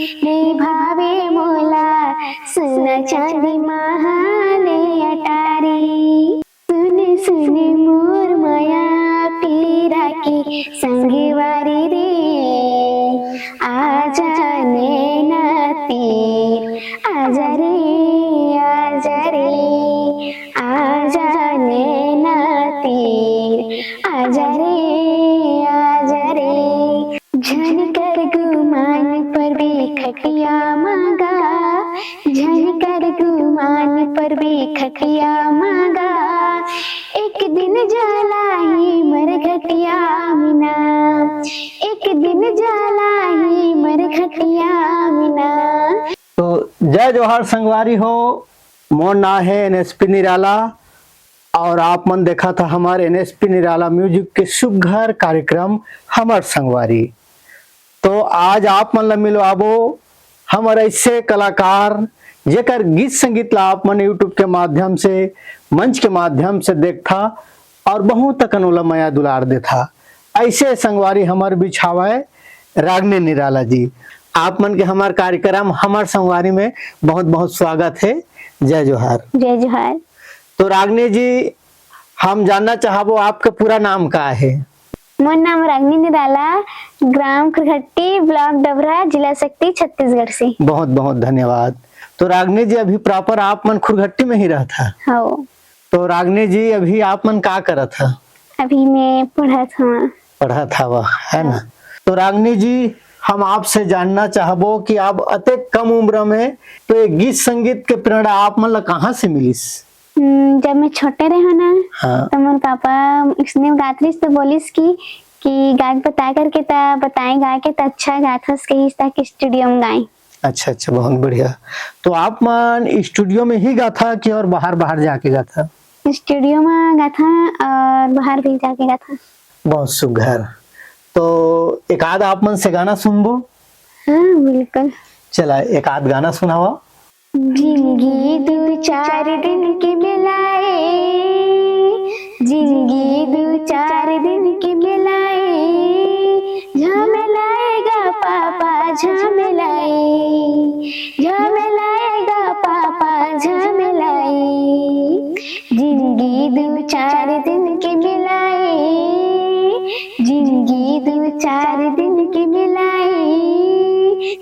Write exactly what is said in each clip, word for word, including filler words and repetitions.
ले भावे मोला सोना चांदी महा ले अटारी। सुन सुन मोर मया पीरा के संगवारी रे, आजा नैना तीर, आजा रे, आजा रे, आजा नैना तीर, आजा रे, आजा रे। झन कर गुमान परबे खटिया मागा, झन कर गुमान परबे खटिया मागा। एक दिन जलाही मर घटिया मिना, एक दिन जलाही मर घटिया मिना। तो जय जोहार संगवारी हो, मोर नाम है एनएसपी निराला और आप मन देखत हा हमर एनएसपी निराला म्यूजिक के सुघर कार्यक्रम हमर संगवारी। तो आज आप मन ला मिलवाबो हमर ऐसे कलाकार, जेकर गीत संगीत ला आप मन YouTube के माध्यम से, मंच के माध्यम से देखथा और बहुत अकन ओला मया दुलार देथा। ऐसे संगवारी हमर बिछावय रागनी निराला जी। आप मन के हमर कार्यक्रम हमर संगवारी में बहुत बहुत स्वागत है। जय जोहार। जय जोहार। तो रागनी जी, हम जानना चाहबो आपका पूरा नाम का है? मोर नाम रागनी निराला, ग्राम खुरघट्टी, ब्लॉक डबरा, जिला सक्ती, छत्तीसगढ़ से। बहुत बहुत धन्यवाद। तो रागनी जी, अभी प्रॉपर आप मन खुरघट्टी में ही रहथा? हाँ। तो रागनी जी, अभी आप मन का करत हा? अभी मैं पढ़त हवा। पढ़त हवा, है ना? तो रागनी जी, हम आपसे जानना चाहबो कि आप अतेक कम उम्र में, तो ये गीत संगीत के प्रेरणा आप मन ला कहाँ से मिलिस? हम्म, जब मैं छोटे रहे ना, हाँ। तो मोर पापा इसने गात रहिस तो बोलिस कि, कि गा के बता करके त बताए, गा के त अच्छा गाथस कहिस, ताकि स्टूडियो में गाए। अच्छा, अच्छा, बहुत बढ़िया। तो आप मन स्टूडियो में ही गाथा कि और बाहर, बाहर जाके गाथा? स्टूडियो में गाथा और बाहर भी जाके गाथा। बहुत सुघर। तो एक आध आप मन से गाना सुनबो? हाँ, बिल्कुल। चला, एक आध गाना सुनावा। जिंदगी दू चार दिन के मिलाए, जिंदगी दू चार दिन के मिलाए, झमेलाएगा पापा, झमेलाए, झमेलाएगा पापा, झमेलाए। जिंदगी दू चार दिन के मिलाए, जिंदगी दू चार दिन के मिलाए,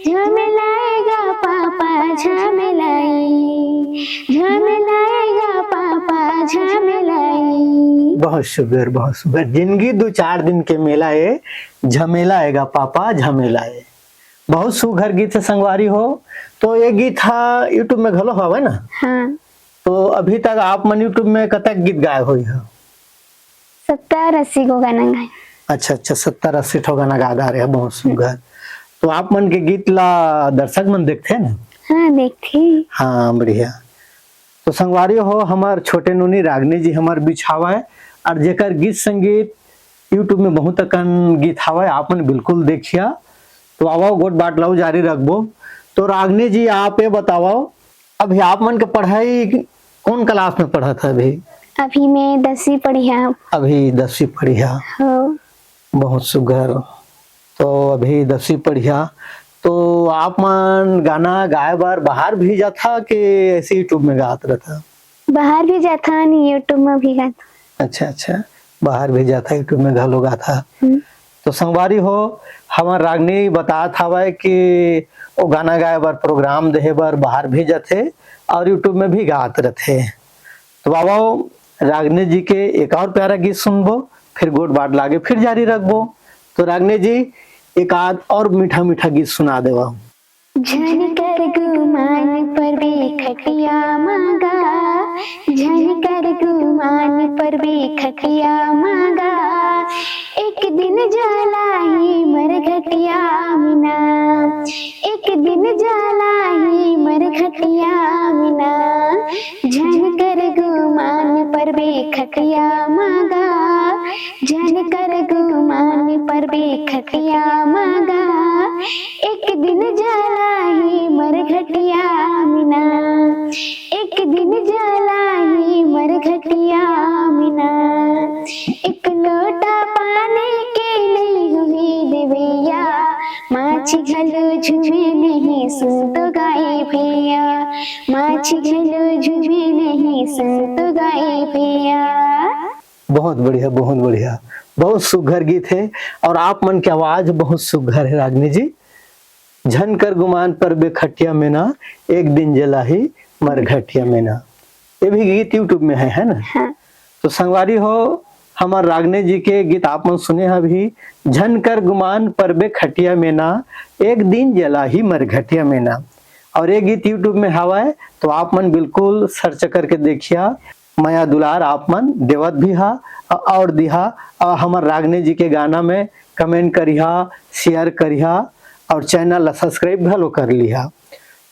झमेलाएगा पापा, झमेलाए, झमेलाएगा पापा, झमेलाए। बहुत सुघर, बहुत सुघर। जिंदगी दू चार दिन के मेला ए, झमेला आएगा पापा, झमेला ए। बहुत सुघर गीत है संगवारी हो। तो ये गीत हा YouTube में घलो हवे ना? हाँ। तो अभी तक आप मन YouTube में कतक गीत गाए होई हो? सत्तर अस्सी गो गाना गाए। अच्छा, अच्छा, सत्तर अस्सी ठो गाना गा डारे हे, बहुत सुघर। तो आप मन के गीत ला दर्शक मन देखथे ना? हाँ, देखथे। हाँ, बढ़िया। तो संगवारी हो, हमर छोटे नोनी रागनी जी हमर बिछावा है, और जेकर गीत संगीत YouTube में बहुत अकन गीत हावय, आप मन बिल्कुल देखिया। तो आवा, गोठ बात ला जारी रखबो। तो रागनी जी, आप ये बतावा, अभी आप मन के पढ़ाई कौन क्लास में पढ़त है अभी? अभी मैं दसवीं पढ़िया। अभी दसवीं पढ़िया। हाँ। बहुत सुघर। तो अभी दसवीं पढ़िया, तो आप मन गाना गाए बर बाहर भी जाथा कि ऐसे YouTube में गात रहथा? बाहर भी जाथा, नहीं YouTube में भी गाथा। अच्छा, अच्छा, बाहर भी जाथा, YouTube में घलो गाथा। हम्म। तो संगवारी हो, हमर रागनी बतात हवय कि वो गाना गाए बर, प्रोग्राम देहे बर बाहर भी जाथे और YouTube में भी गात रहथे। तो बाबा, रागनी जी के एक और प्यारा गीत सुनबो, फिर गोठ बात लागे, फिर जारी रखबो। तो रागनी जी, एक आध और मीठा मीठा गीत सुना देवा। झन कर गुमान परबे खटिया मागा, झन कर गुमान परबे खटिया मागा। एक दिन जलाही मर घटिया मिना, एक दिन जलाही मर घटिया मिना। झन कर गुमान परबे खटिया मागा, झन कर गुमान परबे खटिया मागा। एक दिन जलाही मर घटिया मिना, एक दिन जलाही मर घटिया मिना। एक लोटा पानी के नहीं हुई देवैया, माछी घलो झूमे नहीं सुन तो गाए भैया, माछी घलो झूमे नहीं, सुन तो गाए भैया। बहुत बढ़िया, बहुत बढ़िया, बहुत सुघर गीत है। और आप मन के आवाज बहुत सुघर है रागनी जी। झन कर गुमान परबे खटिया में ना, एक दिन जलाही मरघटिया में ना। ये भी गीत YouTube में है, है ना? हाँ। तो संगवारी हो, हमार रागनी जी के गीत आप मन सुने हव अभी, झन कर गुमान परबे खटिया में ना, एक दिन जलाही मरघटिया में ना। और ये गीत YouTube में हवय, तो आप मन बिल्कुल search करके देखिया, मया दुलार आप मन देवत भी हा और दिहा। और हमार रागनी जी के गाना में comment करिहा, share करिहा और channel ला subscribe घलो कर लिहा।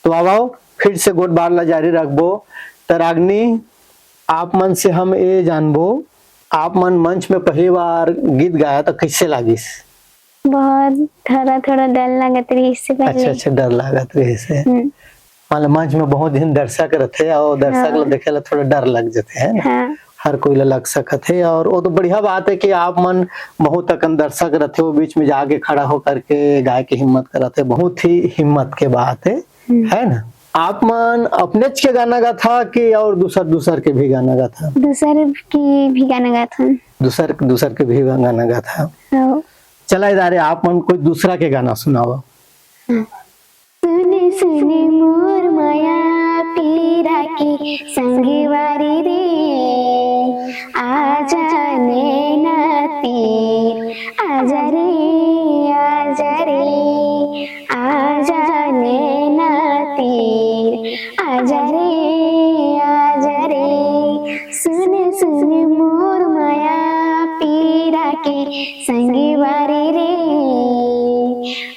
तो आवो, फिर से गोठ बात ला जारी रखबो। त रागनी, आप मन से हम ए जानबो, आप मन मंच में पहली बार गीत गाया त कैसे लागिस? बहुत थोड़ा, थोड़ा डर लागत रहिस से पहले। अच्छा, अच्छा, डर लागत रहिस से। हम्म। मतलब मंच में बहुत झन दर्शक रथे और दर्शक हाँ। ला देखे ला थोड़ा डर लग जाथे, है ना? हाँ। हर कोई ला लग सकत है और वो तो बढ़िया बात है कि आप मन बहुत अकन दर्शक रथे, वो बीच में जाके खड़ा होकर के गाय के हिम्मत करत है, बहुत ही हिम्मत के बात है, हम्म। है ना? आप मन अपनेच के गाना गाथा कि और दूसर, दूसर के भी गाना गाथा? दूसर के भी गाना गाथा। दूसर, दूसर के भी गाना गाथा। हाँ। चला इधर आप मन कोई दूसरा के गाना सुनाओ। हाँ। सुन सुन मोर मया पीरा के संगवारी रे, आ जाने ना तीर, आ जा रे, आ जा रे, आ जाने ना तीर, आ जा रे, आ जा रे। सुन सुन मोर मया पीरा के संगवारी रे,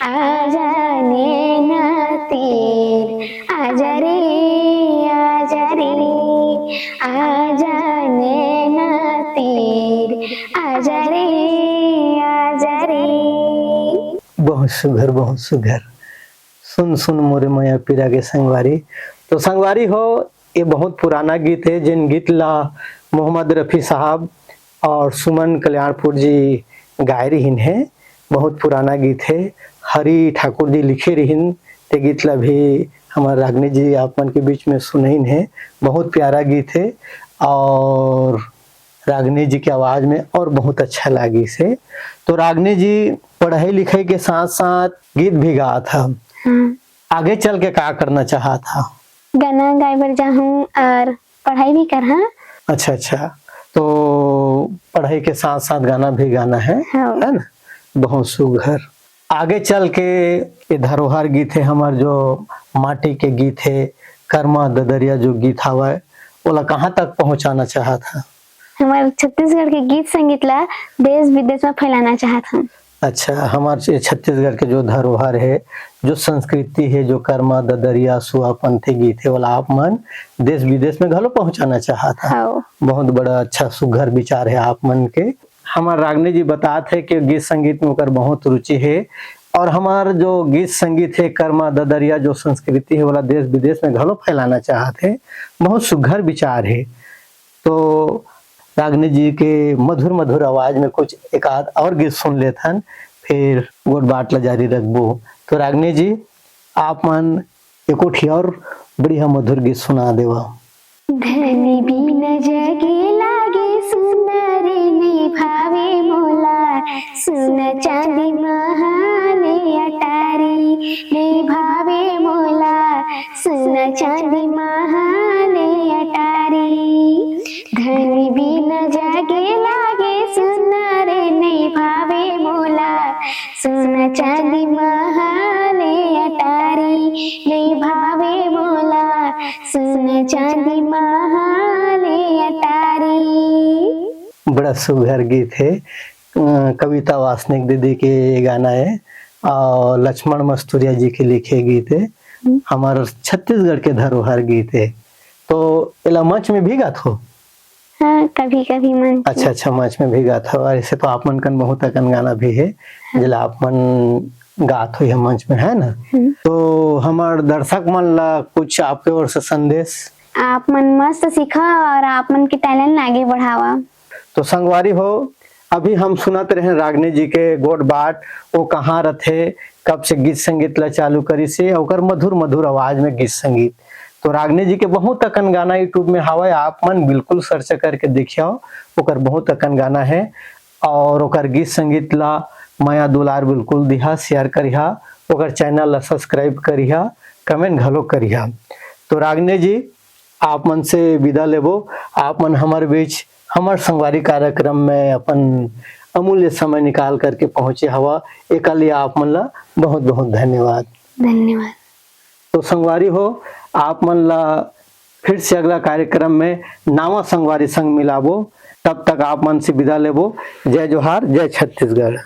आ जाने ना तीर, आ जा रे, आ जा रे, आ जाने ना तीर, आ जा रे, आ जा रे। बहुत सुघर, बहुत सुघर। सुन सुन मोरे मया पीरा के संगवारी। तो संगवारी हो, ये बहुत पुराना गीत है, जिन गीत ला मोहम्मद रफी साहब और सुमन कल्याणपुर जी गाए रहिन है। बहुत पुराना गीत है, हरि ठाकुर जी लिखे रहिन। ते गीत ला भी हमार रागनी जी आप मन के बीच में सुनइन है। बहुत प्यारा गीत है और रागनी जी के आवाज में और बहुत अच्छा लागिस हे। तो रागनी जी पढ़ाई लिखाई के साथ साथ गीत भी गात हा। हाँ। आगे चल के का करना चाहत हा? गाना गाए बर जाहूँ और पढ़ाई भी करहा। अच्छा, अच्छा, तो पढ़ाई के साथ साथ गाना भी गाना है, हाँ। है ना? बहुत सुघर। आगे चल के ये धरोहर गीत है हमार, जो माटी के गीत है, कर्मा ददरिया जो गीत हवय, ओला कहाँ तक पहुँचाना चाहत हा? हमार छत्तीसगढ़ के गीत संगीत ला देश विदेश में फैलाना चाहत हन। अच्छा, हमार ये छत्तीसगढ़ के जो धरोहर है, जो संस्कृति है, जो कर्मा ददरिया सुआ पंथी गीत है, ओला आप मन देश विदेश में घलो पहुँचाना चाहत हा। हाँ। बहुत बड़ा अच्छा सुघर विचार है आप मन के। हमार रागनी जी बतात हे कि गीत संगीत में ओकर बहुत रुचि हे और हमार जो गीत संगीत हे, कर्मा ददरिया जो संस्कृति हे, ओला देश विदेश में घलो फैलाना चाहत हे। बहुत सुघर विचार हे। तो रागनी जी के मधुर मधुर आवाज में कुछ एक आध और गीत सुन लेथन, फिर गोठ बात ला जारी रखबो। तो रागनी जी, आप मन एको ठी और बढ़िया मधुर गीत सुना देवा। धनी बिन जगे लागे सुन रे, नइ भावे मोला सुन चांदी महल अटारी। नइ भावे मोला सुन चांदी महल अटारी। धनी बिन जगे लागे सुन रे, नइ भावे मोला सुन चांदी महल अटारी। नइ भावे मोला सुन चांदी महल अटारी। बड़ा सुघर गीत हे। अ, कविता वासनिक दीदी के ये गाना हे और लक्ष्मण मस्तुरिया जी के लिखे गीत हे। हम्म। हमार छत्तीसगढ़ के धरोहर गीत हे। तो एला मंच में भी गाथो? हाँ, कभी-कभी मंच में। अच्छा, अच्छा, मंच में भी गाथो। अइसे तो आप मन कन बहुत अकन गाना भी हे, हाँ। जेला आप मन गाथो ये मंच में, है ना? हम्म। तो हमार दर्शक मन ला कुछ आपके ओर से संदेश? आप मन मस्त सीखा और आप मन के talent ला आगे बढ़ावा। तो संगवारी हो, अभी हम सुनत रहे रागनी जी के गोठ बात, वो कहाँ रथे, कब से गीत संगीत ला चालू करिस हे, ओकर मधुर मधुर आवाज में गीत संगीत। तो रागनी जी के बहुत अकन गाना YouTube में हावय, आप मन बिल्कुल search करके देखियो, ओकर बहुत अकन गाना है। और ओकर गीत संगीत ला मया दुलार बिल्कुल दिहा, share करिहा, ओकर channel ला subscribe करिहा, comment घलो करिहा। तो रागनी जी, आप मन से विदा लेबो। आप मन हमर बीच, हमर संगवारी कार्यक्रम में अपन अमूल्य समय निकाल करके पहुंचे हवा, एकर लिए आप मन ला बहुत बहुत धन्यवाद। धन्यवाद। तो संगवारी हो, आप मन ला फिर से अगला कार्यक्रम में नावा संगवारी संग मिलाबो। तब तक आप मन से विदा लेबो। जय जोहार, जय छत्तीसगढ़।